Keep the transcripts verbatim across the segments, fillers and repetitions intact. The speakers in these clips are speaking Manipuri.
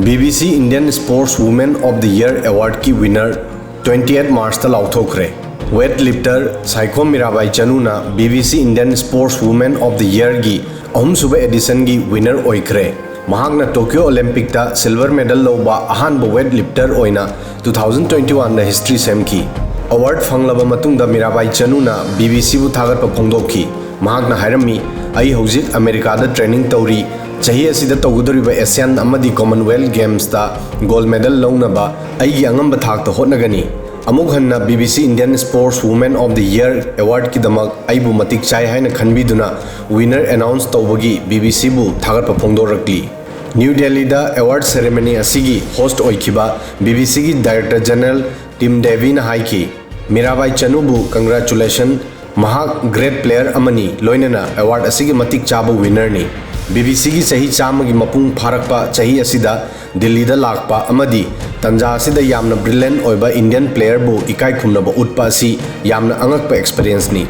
B B C Indian Sports Woman of the Year Award ꯀꯤ winner twenty eight March ꯇ ꯂꯥꯎꯊꯣꯛꯈ꯭ꯔꯦ꯫ Weight lifter Saikhom Mirabai ꯆꯅꯨꯅ B B C Indian Sports Woman of the Year ꯒꯤ ꯑꯍꯨꯝꯁꯨꯕ edition ꯒꯤ winner ꯑꯣꯏꯈ꯭ꯔꯦ꯫ ꯃꯍꯥꯛꯅ Tokyo Olympic ꯇ silver medal ꯂꯧꯕ ꯑꯍꯥꯟꯕ weight lifter ꯑꯣꯏꯅ two thousand twenty one ꯗ history ꯁꯦꯝꯈꯤ꯫ Award ꯐꯪꯂꯕ ꯃꯇꯨꯡꯗ ꯃꯤꯔꯥꯕꯥꯏ ꯆꯅꯨꯅ B B C ꯕꯨ ꯊꯥꯒꯠꯄ ꯐꯣꯡꯗꯣꯛꯈꯤ꯫ ꯃꯍꯥꯛꯅ ꯍꯥꯏꯔꯝꯃꯤ, "ꯑꯩ ꯍꯧꯖꯤꯛ ꯑꯃꯦꯔꯤꯀꯥꯗ training ꯇꯧꯔꯤ꯫ ꯆꯍꯤ ꯑꯁꯤꯗ ꯇꯧꯒꯗꯧꯔꯤꯕ Asian ꯑꯃꯗꯤ Commonwealth Games ꯇ gold medal ꯂꯧꯅꯕ ꯑꯩꯒꯤ ꯑꯉꯝꯕ ꯊꯥꯛꯇ ꯍꯣꯠꯅꯒꯅꯤ꯫ ꯑꯃꯨꯛ ꯍꯟꯅ B B C Indian Sports Woman of the Year Award ꯀꯤꯗꯃꯛ ꯑꯩꯕꯨ ꯃꯇꯤꯛ ꯆꯥꯏ ꯍꯥꯏꯅ ꯈꯟꯕꯤꯗꯨꯅ winner announce ꯇꯧꯕꯒꯤ B B C ꯕꯨ ꯊꯥꯒꯠꯄ ꯐꯣꯡꯗꯣꯔꯛꯂꯤ꯫" ꯅ꯭ꯌꯨ ꯗꯦꯜꯂꯤꯗ award ceremony ꯑꯁꯤꯒꯤ host ꯑꯣꯏꯈꯤꯕ B B C ꯒꯤ Director General Tim Davie ꯅ ꯍꯥꯏꯈꯤ, "ꯃꯤꯔꯥꯕꯥꯏ ꯆꯅꯨꯕꯨ congratulation, ꯃꯍꯥꯛ great player ꯑꯃꯅꯤ, ꯂꯣꯏꯅꯅ award ꯑꯁꯤꯒꯤ ꯃꯇꯤꯛ ꯆꯥꯕ winner ꯅꯤ꯫ B B C ꯒꯤ ꯆꯍꯤ ꯆꯥꯝꯃꯒꯤ ꯃꯄꯨꯡ ꯐꯥꯔꯛꯄ ꯆꯍꯤ ꯑꯁꯤꯗ ꯗꯤꯜꯂꯤꯗ ꯂꯥꯛꯄ ꯑꯃꯗꯤ ꯇꯟꯖꯥ ꯑꯁꯤꯗ ꯌꯥꯝꯅ brilliant ꯑꯣꯏꯕ Indian player ꯕꯨ ꯏꯀꯥꯏ ꯈꯨꯝꯅꯕ ꯎꯠꯄ ꯑꯁꯤ ꯌꯥꯝꯅ ꯑꯉꯛꯄ experience ꯅꯤ꯫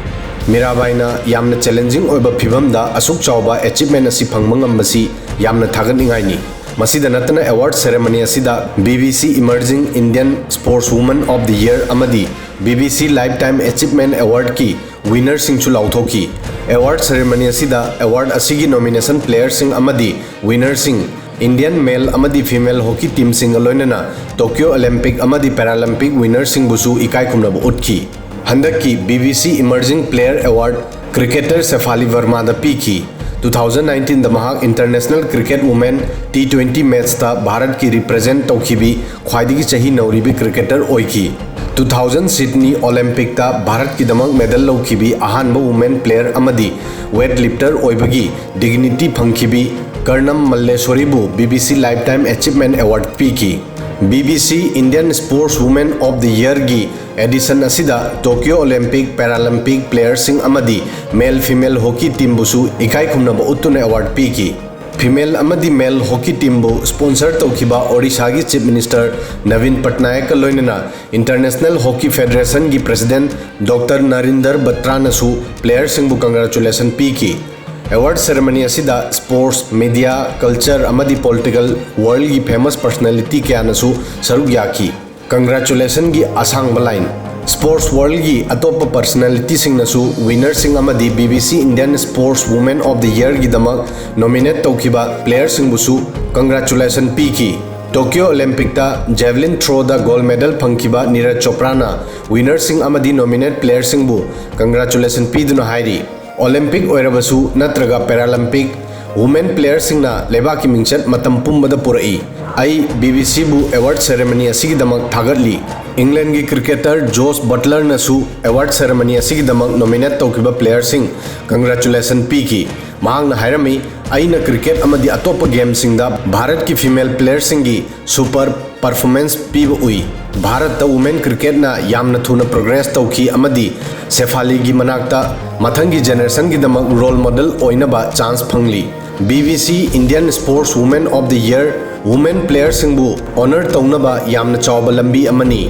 ꯃꯤꯔꯥꯕꯥꯏꯅ ꯌꯥꯝꯅ challenging ꯑꯣꯏꯕ ꯐꯤꯚꯝꯗ ꯑꯁꯨꯛ ꯆꯥꯎꯕ achievement ꯑꯁꯤ ꯐꯪꯕ ꯉꯝꯕꯁꯤ ꯌꯥꯝꯅ ꯊꯥꯒꯠꯅꯤꯡꯉꯥꯏꯅꯤ꯫" ꯃꯁꯤꯗ ꯅꯠꯇꯅ award ceremony ꯑꯁꯤꯗ B B C Emerging Indian Sports Woman of the Year ꯑꯃꯗꯤ B B C Lifetime Achievement Award ꯀꯤ winner ꯁꯤꯡꯁꯨ ꯂꯥꯎꯊꯣꯛꯈꯤ꯫ Award ceremony ꯑꯁꯤꯗ award ꯑꯁꯤꯒꯤ nomination player ꯁꯤꯡ ꯑꯃꯗꯤ winner ꯁꯤꯡ, Indian male ꯑꯃꯗꯤ female hockey team ꯁꯤꯡꯒ ꯂꯣꯏꯅꯅ Tokyo Olympic ꯑꯃꯗꯤ Paralympic winner ꯁꯤꯡꯕꯨꯁꯨ ꯏꯀꯥꯏ ꯈꯨꯝꯅꯕ ꯎꯠꯈꯤ꯫ ꯍꯟꯗꯛꯀꯤ B B C Emerging Player Award cricketer ꯁꯦꯐꯥꯂꯤ ꯚꯔꯃꯥꯗ ꯄꯤꯈꯤ꯫ Two thousand nineteen ꯗ ꯃꯍꯥꯛ International Cricket Women T twenty match ꯇ ꯚꯥꯔꯠꯀꯤ represent ꯇꯧꯈꯤꯕꯤ ꯈ꯭ꯋꯥꯏꯗꯒꯤ ꯆꯍꯤ ꯅꯧꯔꯤꯕꯤ cricketer ꯑꯣꯏꯈꯤ꯫ Two thousand Sydney Olympic ꯇ ꯚꯥꯔꯠꯀꯤꯗꯃꯛ medal ꯂꯧꯈꯤꯕꯤ ꯑꯍꯥꯟꯕ women player ꯑꯃꯗꯤ weight lifter ꯑꯣꯏꯕꯒꯤ dignity ꯐꯪꯈꯤꯕꯤ Karnam ꯃꯜꯂꯦꯁꯣꯔꯤꯕꯨ B B C Lifetime Achievement Award ꯄꯤꯈꯤ꯫ B B C Indian Sports Woman of the Year ꯒꯤ edition ꯑꯁꯤꯗ Tokyo Olympic Paralympic player ꯁꯤꯡ ꯑꯃꯗꯤ male female hockey team ꯕꯨꯁꯨ ꯏꯀꯥꯏ ꯈꯨꯝꯅꯕ ꯎꯠꯇꯨꯅ award ꯄꯤꯈꯤ꯫ Female ꯑꯃꯗꯤ male hockey team ꯕꯨ sponsor ꯇꯧꯈꯤꯕ ꯑꯣꯔꯤꯁꯥꯒꯤ Chief Minister ꯅꯕꯤꯟ ꯄꯠꯅꯥꯌꯛꯀ ꯂꯣꯏꯅꯅ International Hockey Federation ꯒꯤ President Doctor ꯅꯔꯤꯟꯗꯔ ꯕꯇ꯭ꯔꯥꯅꯁꯨ player ꯁꯤꯡꯕꯨ congratulation ꯄꯤꯈꯤ꯫ ꯑꯦꯋꯥꯔꯗ ꯁꯦꯔꯦꯃꯅꯤ ꯑꯁꯤꯗ ꯁ꯭ꯄꯣꯔꯠꯁ, ꯃꯤꯗꯤꯌꯥ, ꯀꯜꯆꯔ ꯑꯃꯗꯤ ꯄꯣꯂꯤꯇꯤꯀꯦꯜ ꯋꯥꯔꯜꯒꯤ ꯐꯦꯃꯁ ꯄꯔꯁꯅꯦꯂꯤꯇꯤ ꯀꯌꯥꯅꯁꯨ ꯁꯔꯨꯛ ꯌꯥꯈꯤ꯫ ꯀꯪꯒ꯭ꯔꯦꯆꯨꯂꯦꯁꯟꯒꯤ ꯑꯁꯥꯡꯕ ꯂꯥꯏꯟ꯫ ꯁ꯭ꯄꯣꯔꯠꯁ ꯋꯥꯔꯜꯒꯤ ꯑꯇꯣꯞꯄ ꯄꯔꯁꯅꯦꯂꯤꯇꯤꯁꯤꯡꯅꯁꯨ ꯋꯤꯅꯔꯁꯤꯡ ꯑꯃꯗꯤ B B C Indian Sports Women of the Yearꯒꯤꯗꯃꯛ ꯅꯣꯃꯤꯅꯦꯠ ꯇꯧꯈꯤꯕ ꯄ꯭ꯂꯦꯌꯔꯁꯤꯡꯕꯨꯁꯨ ꯀꯪꯒ꯭ꯔꯦꯆꯨꯂꯦꯁꯟ ꯄꯤꯈꯤ꯫ ꯇꯣꯀꯤꯌꯣ ꯑꯣꯂꯤꯝꯄꯤꯛꯇ ꯖꯦꯚꯂꯤꯟ ꯊ꯭ꯔꯣꯗ ꯒꯣꯜꯗ ꯃꯦꯗꯜ ꯐꯪꯈꯤꯕ ꯅꯤꯔꯖ ꯆꯣꯄ꯭ꯔꯥꯅ ꯋꯤꯅꯔꯁꯤꯡ ꯑꯃꯗꯤ ꯅꯣꯃꯤꯅꯦꯠ ꯄ꯭ꯂꯦꯌꯔꯁꯤꯡꯕꯨ ꯀꯪꯒ꯭ꯔꯦꯆꯨꯂꯦꯁꯟ ꯄꯤꯗꯨꯅ ꯍꯥꯏꯔꯤ, ꯑꯣꯂꯤꯝꯄꯤꯛ ꯑꯣꯏꯔꯕꯁꯨ ꯅꯠꯇ꯭ꯔꯒ ꯄꯦꯔꯥꯂꯤꯝꯄꯤꯛ, ꯋꯨꯃꯦꯟ ꯄ꯭ꯂꯦꯌꯔꯁꯤꯡꯅ ꯂꯩꯕꯥꯛꯀꯤ ꯃꯤꯡꯆꯠ ꯃꯇꯝ ꯄꯨꯝꯕꯗ ꯄꯨꯔꯛꯏ꯫ ꯑꯩ ꯕꯤ ꯕꯤ ꯁꯤꯕꯨ ꯑꯦꯋꯥꯔꯗ ꯁꯦꯔꯦꯃꯅꯤ ꯑꯁꯤꯒꯤꯗꯃꯛ ꯊꯥꯒꯠꯂꯤ꯫ ꯏꯪꯂꯦꯟꯒꯤ ꯀ꯭ꯔꯤꯀꯦꯇꯔ ꯖꯣꯁ ꯕꯠꯂꯔꯅꯁꯨ ꯑꯦꯋꯥꯔꯗ ꯁꯦꯔꯦꯃꯅꯤ ꯑꯁꯤꯒꯤꯗꯃꯛ ꯅꯣꯃꯤꯅꯦꯠ ꯇꯧꯈꯤꯕ ꯄ꯭ꯂꯦꯌꯔꯁꯤꯡ ꯀꯪꯒ꯭ꯔꯦꯆꯨꯂꯦꯁꯟ ꯄꯤꯈꯤ꯫ ꯃꯍꯥꯛꯅ ꯍꯥꯏꯔꯝꯃꯤ, "ꯑꯩꯅ ꯀ꯭ꯔꯤꯀꯦꯠ ꯑꯃꯗꯤ ꯑꯇꯣꯞꯄ ꯒꯦꯝꯁꯤꯡꯗ ꯚꯥꯔꯠꯀꯤ ꯐꯤꯃꯦꯜ ꯄ꯭ꯂꯦꯌꯔꯁꯤꯡꯒꯤ ꯁꯨꯄꯔ ꯄꯔꯐꯣꯔꯃꯦꯟꯁ ꯄꯤꯕ ꯎꯏ꯫ ꯚꯥꯔꯠꯇ ꯋꯨꯃꯦꯟ ꯀ꯭ꯔꯤꯀꯦꯠꯅ ꯌꯥꯝꯅ ꯊꯨꯅ ꯄ꯭ꯔꯣꯒ꯭ꯔꯦꯁ ꯇꯧꯈꯤ ꯑꯃꯗꯤ ꯁꯦꯐꯥꯂꯤꯒꯤ ꯃꯅꯥꯛꯇ ꯃꯊꯪꯒꯤ ꯖꯦꯅꯦꯔꯦꯁꯟꯒꯤꯗꯃꯛ ꯔꯣꯜ ꯃꯣꯗꯦꯜ ꯑꯣꯏꯅꯕ ꯆꯥꯟꯁ ꯐꯪꯂꯤ꯫" B B C Indian Sports Women of the Year women ꯄ꯭ꯂꯦꯌꯔꯁꯤꯡꯕꯨ ꯑꯣꯅꯔ ꯇꯧꯅꯕ ꯌꯥꯝꯅ ꯆꯥꯎꯕ ꯂꯝꯕꯤ ꯑꯃꯅꯤ꯫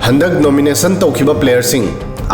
ꯍꯟꯗꯛ ꯅꯣꯃꯤꯅꯦꯁꯟ ꯇꯧꯈꯤꯕ ꯄ꯭ꯂꯦꯌꯔꯁꯤꯡ: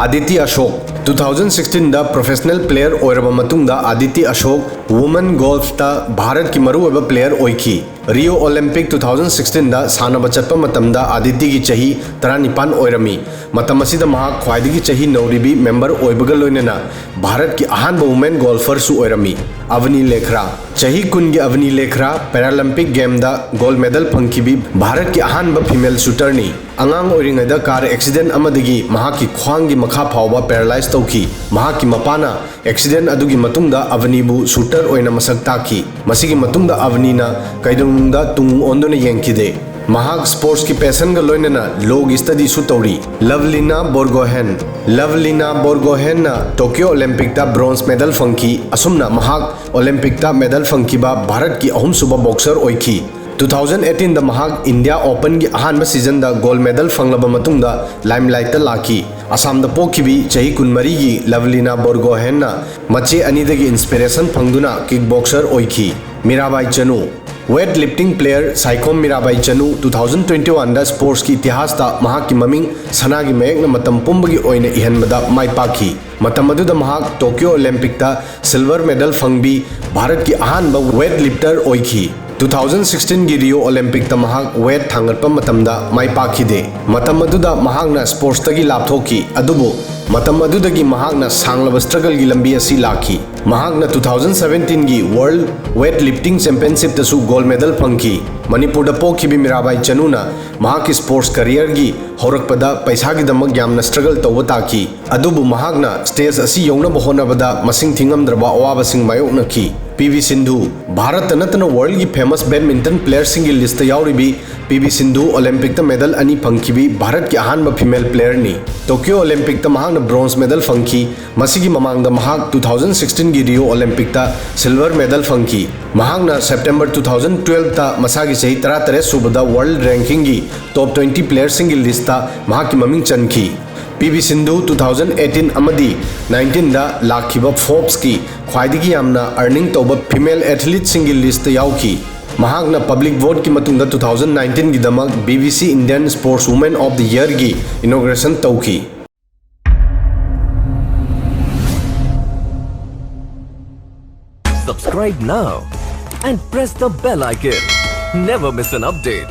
ꯑꯥꯗꯤꯇꯤ ꯑꯁꯣꯛ꯫ ꯇꯨ ꯊꯥꯎꯖꯟ ꯁꯤꯛꯁꯇꯤꯟꯗ ꯄ꯭ꯔꯣꯐꯦꯁꯅꯦꯜ ꯄ꯭ꯂꯦꯌꯔ ꯑꯣꯏꯔꯕ ꯃꯇꯨꯡꯗ ꯑꯥꯗꯤꯇꯤ ꯑꯁꯣꯛ ꯋꯨꯃꯦꯟ ꯒꯣꯜꯐꯇ ꯚꯥꯔꯠꯀꯤ ꯃꯔꯨꯑꯣꯏꯕ ꯄ꯭ꯂꯦꯌꯔ ꯑꯣꯏꯈꯤ꯫ ꯔꯤꯑꯣ ꯑꯣꯂꯤꯝꯄꯤꯛ ꯇꯨ ꯊꯥꯎꯖꯟ ꯁꯤꯛꯁꯇꯤꯟꯗ ꯁꯥꯟꯅꯕ ꯆꯠꯄ ꯃꯇꯝꯗ ꯑꯥꯗꯤꯇꯤꯒꯤ ꯆꯍꯤ ꯇꯔꯥꯅꯤꯄꯥꯟ ꯑꯣꯏꯔꯝꯃꯤ꯫ ꯃꯇꯝ ꯑꯁꯤꯗ ꯃꯍꯥꯛ ꯈ꯭ꯋꯥꯏꯗꯒꯤ ꯆꯍꯤ ꯅꯧꯔꯤꯕꯤ ꯃꯦꯝꯕꯔ ꯑꯣꯏꯕꯒ ꯂꯣꯏꯅꯅ ꯚꯥꯔꯠꯀꯤ ꯑꯍꯥꯟꯕ ꯋꯨꯃꯦꯟ ꯒꯣꯜꯐꯔꯁꯨ ꯑꯣꯏꯔꯝꯃꯤ꯫ ꯑꯚꯅꯤ ꯂꯦꯈ꯭ꯔꯥ꯫ ꯆꯍꯤ ꯀꯨꯟꯒꯤ ꯑꯚꯅꯤ ꯂꯦꯈ꯭ꯔꯥ ꯄꯦꯔꯥꯂꯤꯝꯄꯤꯛ ꯒꯦꯝꯗ ꯒꯣꯜꯗ ꯃꯦꯗꯜ ꯐꯪꯈꯤꯕꯤ ꯚꯥꯔꯠꯀꯤ ꯑꯍꯥꯟꯕ ꯐꯤꯃꯦꯜ ꯁꯨꯇꯔꯅꯤ꯫ ꯑꯉꯥꯡ ꯑꯣꯏꯔꯤꯉꯩꯗ ꯀꯥꯔ ꯑꯦꯛꯁꯤꯗꯦꯟ ꯑꯃꯗꯒꯤ ꯃꯍꯥꯛꯀꯤ ꯈ꯭ꯋꯥꯡꯒꯤ ꯃꯈꯥ ꯐꯥꯎꯕ ꯄꯦꯔꯥꯂꯥꯏꯖ ꯇꯧꯈꯤ꯫ ꯃꯍꯥꯛꯀꯤ ꯃꯄꯥꯅ ꯑꯦꯛꯁꯤꯗꯦꯟ ꯑꯗꯨꯒꯤ ꯃꯇꯨꯡꯗ ꯑꯚꯅꯤꯕꯨ ꯁꯨꯇꯔ ꯑꯣꯏꯅ ꯃꯁꯛ ꯇꯥꯛꯈꯤ꯫ ꯃꯁꯤꯒꯤ ꯃꯇꯨꯡꯗ ꯑꯚꯅꯤꯅ ꯀꯩꯗꯧꯅꯨꯡꯗ ꯇꯨꯡ ꯑꯣꯟꯗꯨꯅ ꯌꯦꯡꯈꯤꯗꯦ꯫ ꯃꯍꯥꯛ ꯁ꯭ꯄꯣꯔꯠꯁꯀꯤ ꯄꯦꯁꯟꯒ ꯂꯣꯏꯅꯅ ꯂꯣꯒꯤ ꯁ꯭ꯇꯗꯤꯁꯨ ꯇꯧꯔꯤ꯫ ꯂꯚꯂꯤꯅꯥ ꯕꯣꯔꯒꯣꯍꯦꯟ꯫ ꯂꯚꯂꯤꯅꯥ ꯕꯣꯔꯒꯣꯍꯦꯟꯅ ꯇꯣꯀꯤꯌꯣ ꯑꯣꯂꯤꯝꯄꯤꯛꯇ ꯕ꯭ꯔꯣꯟꯖ ꯃꯦꯗꯜ ꯐꯪꯈꯤ꯫ ꯑꯁꯨꯝꯅ ꯃꯍꯥꯛ ꯑꯣꯂꯤꯝꯄꯤꯛꯇ ꯃꯦꯗꯜ ꯐꯪꯈꯤꯕ ꯚꯥꯔꯠꯀꯤ ꯑꯍꯨꯝꯁꯨꯕ ꯕꯣꯛꯁꯔ ꯑꯣꯏꯈꯤ꯫ ꯇꯨ ꯊꯥꯎꯖꯟ ꯑꯩꯠꯇꯤꯟꯗ ꯃꯍꯥꯛ ꯏꯟꯗꯤꯌꯥ ꯑꯣꯄꯟꯒꯤ ꯑꯍꯥꯟꯕ ꯁꯤꯖꯟꯗ ꯒꯣꯜꯗ ꯃꯦꯗꯜ ꯐꯪꯂꯕ ꯃꯇꯨꯡꯗ ꯂꯥꯏꯝꯂꯥꯏꯠꯇ ꯂꯥꯛꯈꯤ꯫ ꯑꯁꯥꯝꯗ ꯄꯣꯛꯈꯤꯕꯤ ꯆꯍꯤ ꯀꯨꯟꯃꯔꯤꯒꯤ ꯂꯚꯂꯤꯅꯥ ꯕꯣꯔꯒꯣꯍꯦꯟꯅ ꯃꯆꯦ ꯑꯅꯤꯗꯒꯤ ꯏꯟꯁꯄꯤꯔꯦꯁꯟ ꯐꯪꯗꯨꯅ ꯀꯤꯛ ꯕꯣꯛꯁꯔ ꯑꯣꯏꯈꯤ꯫ Mirabai Chanu. Weight lifting player Saikhom Mirabai Chanu two thousand twenty one ꯗ sports ꯀꯤ ꯏꯇꯤꯍꯥꯁꯇ ꯃꯍꯥꯛꯀꯤ ꯃꯃꯤꯡ ꯁꯅꯥꯒꯤ ꯃꯌꯦꯛꯅ ꯃꯇꯝ ꯄꯨꯝꯕꯒꯤ ꯑꯣꯏꯅ ꯏꯍꯟꯕꯗ ꯃꯥꯏ ꯄꯥꯛꯈꯤ꯫ ꯃꯇꯝ ꯑꯗꯨꯗ ꯃꯍꯥꯛ Tokyo Olympic ꯇ silver medal ꯐꯪꯕꯤ ꯚꯥꯔꯠꯀꯤ ꯑꯍꯥꯟꯕ weight lifter ꯑꯣꯏꯈꯤ꯫ Two thousand sixteen ꯒꯤ Rio Olympic ꯇ ꯃꯍꯥꯛ weight ꯊꯥꯡꯒꯠꯄ ꯃꯇꯝꯗ ꯃꯥꯏ ꯄꯥꯛꯈꯤꯗꯦ꯫ ꯃꯇꯝ ꯑꯗꯨꯗ ꯃꯍꯥꯛꯅ sports ꯇꯒꯤ ꯂꯥꯞꯊꯣꯛꯈꯤ, ꯑꯗꯨꯕꯨ ꯃꯇꯝ ꯑꯗꯨꯗꯒꯤ ꯃꯍꯥꯛꯅ ꯁꯥꯡꯂꯕ struggle ꯒꯤ ꯂꯝꯕꯤ ꯑꯁꯤ ꯂꯥꯛꯈꯤ꯫ ꯃꯍꯥꯛꯅ two thousand seventeen ꯒꯤ World Weight Lifting Championship ꯇꯁꯨ gold medal ꯐꯪꯈꯤ꯫ ꯃꯅꯤꯄꯨꯔꯗ ꯄꯣꯛꯈꯤꯕꯤ ꯃꯤꯔꯥꯕꯥꯏ ꯆꯅꯨꯅ ꯃꯍꯥꯛꯀꯤ sports career ꯒꯤ ꯍꯧꯔꯛꯄꯗ ꯄꯩꯁꯥꯒꯤꯗꯃꯛ ꯌꯥꯝꯅ struggle ꯇꯧꯕ ꯇꯥꯈꯤ, ꯑꯗꯨꯕꯨ ꯃꯍꯥꯛꯅ stage ꯑꯁꯤ ꯌꯧꯅꯕ ꯍꯣꯠꯅꯕꯗ ꯃꯁꯤꯡ ꯊꯤꯉꯝꯗ꯭ꯔꯕ ꯑꯋꯥꯕꯁꯤꯡ ꯃꯥꯌꯣꯛꯅꯈꯤ꯫ ꯄꯤ ꯚꯤ ꯁꯤꯟꯙꯨ, ꯚꯥꯔꯠꯇ ꯅꯠꯇꯅ world ꯒꯤ famous badminton player ꯁꯤꯡꯒꯤ list ꯇ ꯌꯥꯎꯔꯤꯕꯤ ꯄꯤ ꯚꯤ ꯁꯤꯟꯙꯨ Olympic ꯇ medal ꯑꯅꯤ ꯐꯪꯈꯤꯕꯤ ꯚꯥꯔꯠꯀꯤ ꯑꯍꯥꯟꯕ female player ꯅꯤ꯫ Tokyo Olympic ꯇ ꯃꯍꯥꯛꯅ bronze medal ꯐꯪꯈꯤ꯫ ꯃꯁꯤꯒꯤ ꯃꯃꯥꯡꯗ ꯃꯍꯥꯛ two thousand sixteen ꯒꯤ Rio Olympic ꯇ silver medal ꯐꯪꯈꯤ꯫ ꯃꯍꯥꯛꯅ September two thousand twelve ꯇ ꯃꯁꯥꯒꯤ ꯆꯍꯤ ꯇꯔꯥꯇꯔꯦꯠ ꯁꯨꯕꯗ world ranking ꯒꯤ top twenty player ꯁꯤꯡꯒꯤ list ꯇ ꯃꯍꯥꯛꯀꯤ ꯃꯃꯤꯡ ꯆꯟꯈꯤ꯫ P V Sindhu two thousand eighteen ꯑꯃꯗꯤ nineteen ꯗ ꯂꯥꯛꯈꯤꯕ Forbes ꯀꯤ ꯈ꯭ꯋꯥꯏꯗꯒꯤ ꯌꯥꯝꯅ earning ꯇꯧꯕ female athlete ꯁꯤꯡꯒꯤ list ꯇ ꯌꯥꯎꯈꯤ꯫ ꯃꯍꯥꯛꯅ public vote ꯀꯤ ꯃꯇꯨꯡꯗ two thousand nineteen ꯒꯤꯗꯃꯛ B B C Indian Sports Woman of the Year ꯒꯤ inauguration ꯇꯧꯈꯤ꯫ Subscribe now and press the bell icon. Never miss an update.